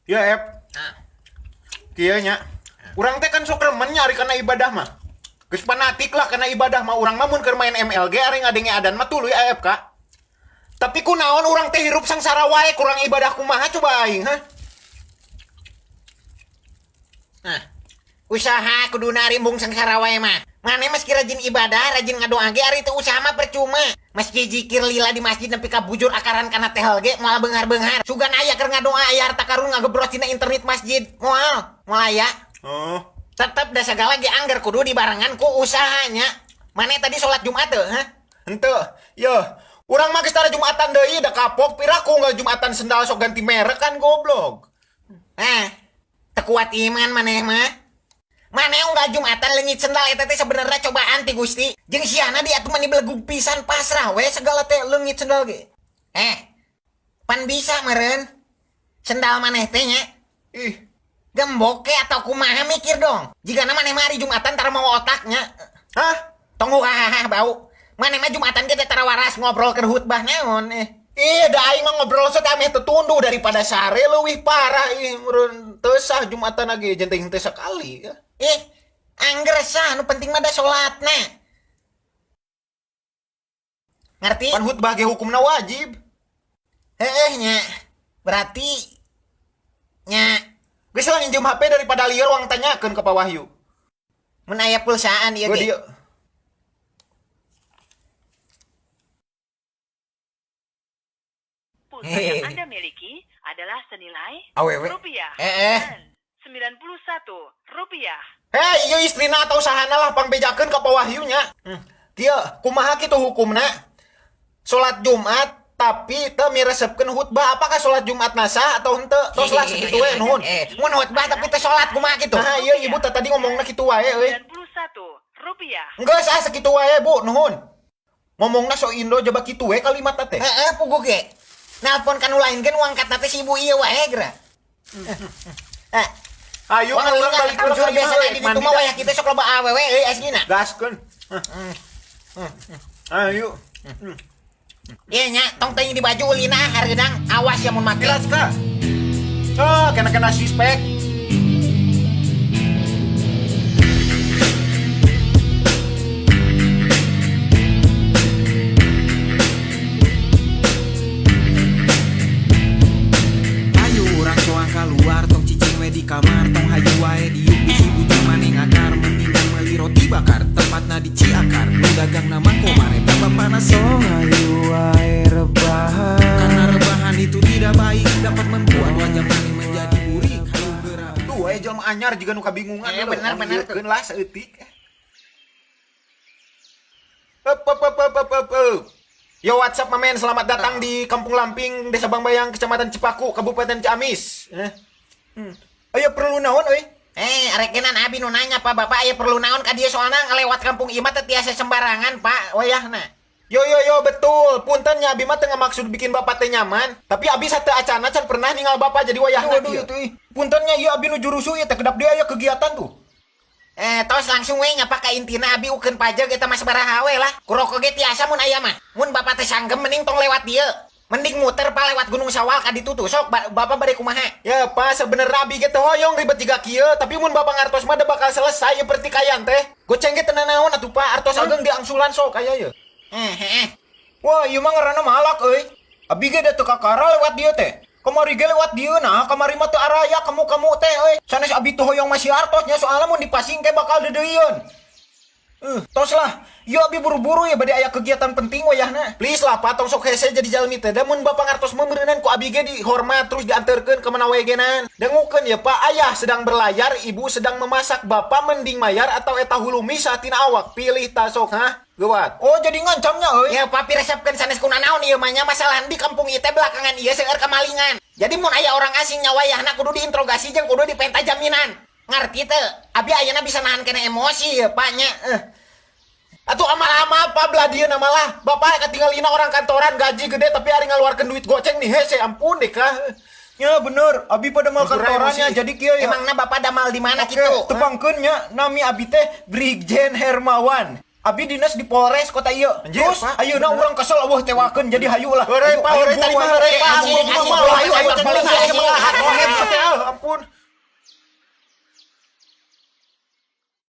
Ya, Ep. Kieu nya. Urang teh kan sok remen nyari kana ibadah mah. Geus fanatik lah kana ibadah mah, urang mah mun keur main MLG ari ngadenge adan mah tuluy AFK. Tapi kunaon urang teh hirup sangsara wae, kurang ibadah, kumaha coba aing, hah? Nah, usaha kuduna, rimbung sangsara wae mah. Maneh meski rajin ibadah, rajin ngadoa ge, ari teu usaha mah percuma. Meski zikir lila di masjid nepi ka bujur akaran kana tehel ge moal beunghar-beunghar. Sugan aya keur ngadoa, aya harta karun ngagebros dina internet masjid. Moal, moal aya. Oh. Tetep da sagala ge angger kudu dibarengan ku usahanya. Maneh tadi sholat Jumat teu, hah? Henteu. Yo, urang mah geus tara Jumatan deui, da kapok, piraku unggal Jumatan sendal sok ganti merek kan, goblok. Hah, teu kuat iman maneh mah. Maneh unggal Jumatan leungit sendal, eta teh sebenarnya cobaan ti Gusti. Jeung siana dia tuh mani belegug pisan, pasrah we segala teh leungit sendal ge. Eh, pan bisa meureun. Sendal maneh teh nya. Ih, gembok ke atau kumaha, mikir dong. Jigana maneh mah ari Jumatan tara mau otaknya. Hah? Tong hahaha bau. Maneh mah Jumatan ge teh tara waras ngobrol keur khutbah naon eh. Ih, da aing mah ngobrol sok ameh teu tunduh daripada sare leuwih parah, ih, meureun teu sah Jumatan lagi jeung teu sekali. Ih, angger sah, nu penting mah da salatna. Ngerti? Pan khutbah ge hukumna wajib. Heeh nya. Berarti nya. Geus lah, nginjem HP daripada lieur, urang tanyakeun ke Pak Wahyu. Mun aya pulsaan ieu Gua ge. dieu. Pulsa yang Anda miliki adalah senilai Awewe. rupiah Eh, eh. dan 91 rupiah. Hei, ieu istrina atau sahana lah, pangbejakeun ka Pak Wahyu nya. Kieu, kumaha kitu hukumna? Salat Jumat tapi teu miresepkeun khutbah, apakah salat Jumat sah atau henteu? Tos lah, sakitu we, nuhun. Eh, mun khutbah tapi teu salat kumaha kitu? Nah, iya, ibu teh tadi ngomongna kitu wae euy. 91 rupiah. Geus ah, sakitu wae, Bu, nuhun. Ngomongna so Indo, coba kitu we kalimatna teh. Heeh, puguh ge. Nelpon kanu lain ge nu angkat teh si ibu ieu wae geura. Eh, Ayo wah, kan urang urang balik heula ka ka biasa imah, di mandi ditu mah dah. wayah kitu sok loba awewe euy aslina. Gaskeun. Ayo. Ieu nya, tong teuing di baju ulina hareudang, awas ya mun make. Jelas ka. Oh, kena-kena suspek. Ayo urang soang keluar, tong cicing we di kamar, tong hayu wae diuk, bisi bujang maneh ngakar. Mendingan meuli roti bakar, tempatna di Ciakar, nu dagang nama Komar, eta bapana. Tong hayu wae rebahan. Karena rebahan itu tidak baik, dapat membuat wajah maneh menjadi burik. Hayu gerak. Duh, aya jelema anyar juga nu kabingungan. Eh, bener, bener. Keun lah saeutik. Up, up, up, up, up, up, up. Yo, what's up, my man? Selamat datang di Kampung Lamping, Desa Bangbayang, Kecamatan Cipaku, Kabupaten Ciamis. Eh. Ayo perlu naon euy? Eh, arekenan abi nu nanya, Pak. Bapak aya perlu naon ka dieu? Soalna ngalewat kampung ieu mah teu tiasa sembarangan, Pak, wayahna. Yo yo yo, betul. Punten nya, abi mah teu maksud bikin bapak teh nyaman, tapi abi satu acana can pernah ningal bapak, jadi wayahna Aduh, kieu. Punten nya, ieu abi nuju rusuh ieu teh, kedap dia aya kegiatan tuh. Eh, tos langsung we nyapa ka intina, abi ukeun pajak eta mah sabaraha we lah. Ku rokok ge tiasa mun aya mah. Mun bapak teh sanggem, mending tong lewat dieu. Mending muter, Pak, lewat Gunung Sawal ka ditu tuh. Sok bapak bade kumaha? Ya, Pak, sebenerna abi ge teu hoyong ribet jiga kieu, tapi mun bapak ngartos mah da bakal selesai ya pertikaian teh. Goceng ge teu nanaon atuh, Pak, artos ageng diangsulan sok aya ye. Eh, eh, eh. Wah, ieu mah ngaranna malak euy. Abi ge da teu kakara lewat dieu teh. Kamari ge lewat dieu, nah kamari mah teu araya kamu-kamu teh euy. Sanes abi teu hoyong masih artosnya, soalnya mun dipasing ke bakal deudeuieun. Tos lah. Yo, abi buru-buru ya, bade aya kegiatan penting wayahna. Please lah, Pak, tong sok hese jadi jalmi teh. Da mun bapak ngartos mah meureunan ku abi ge dihormat terus dianterkeun ka mana wae genan. Dangukeun ya, Pak, ayah sedang berlayar, ibu sedang memasak. Bapak mending mayar atau eta hulu misa tina awak. Pilih ta sok, ha? Geuwat. Oh, jadi ngancamnya euy. Ya, Pak, resepkeun sanes kunanaon ieu mah nya, masalah di kampung ieu teh belakangan ieu seueur kemalingan. Jadi mun aya orang asing nya wayahna kudu diinterogasi jeung kudu dipenta jaminan. Ngerti teu? Abi ayeuna bisa nahan kena emosi ya, Pak, nya. Eh. Atuh amal-amal apa belah dia nama lah. Bapak ketinggalina orang kantoran gaji gede tapi hari ngaluarkeun duit goceng nih hese, ampun deh kah. Ya bener, abi pada mal Kurang kantorannya emosi. jadi kieu ya. Emangna bapak damal di mana Oke, gitu? tepangkeun nya, nami abi teh Brigjen Hermawan. Abi dinas di Polres kota ieu. Anjir, Terus Pak. ayeuna urang kesel eueuh tewakeun, jadi hayu lah. Hore, Hayu, Pak, hayu hore buru tadi mah wae. hore, Pak. Asing, Ampun, asing. mah.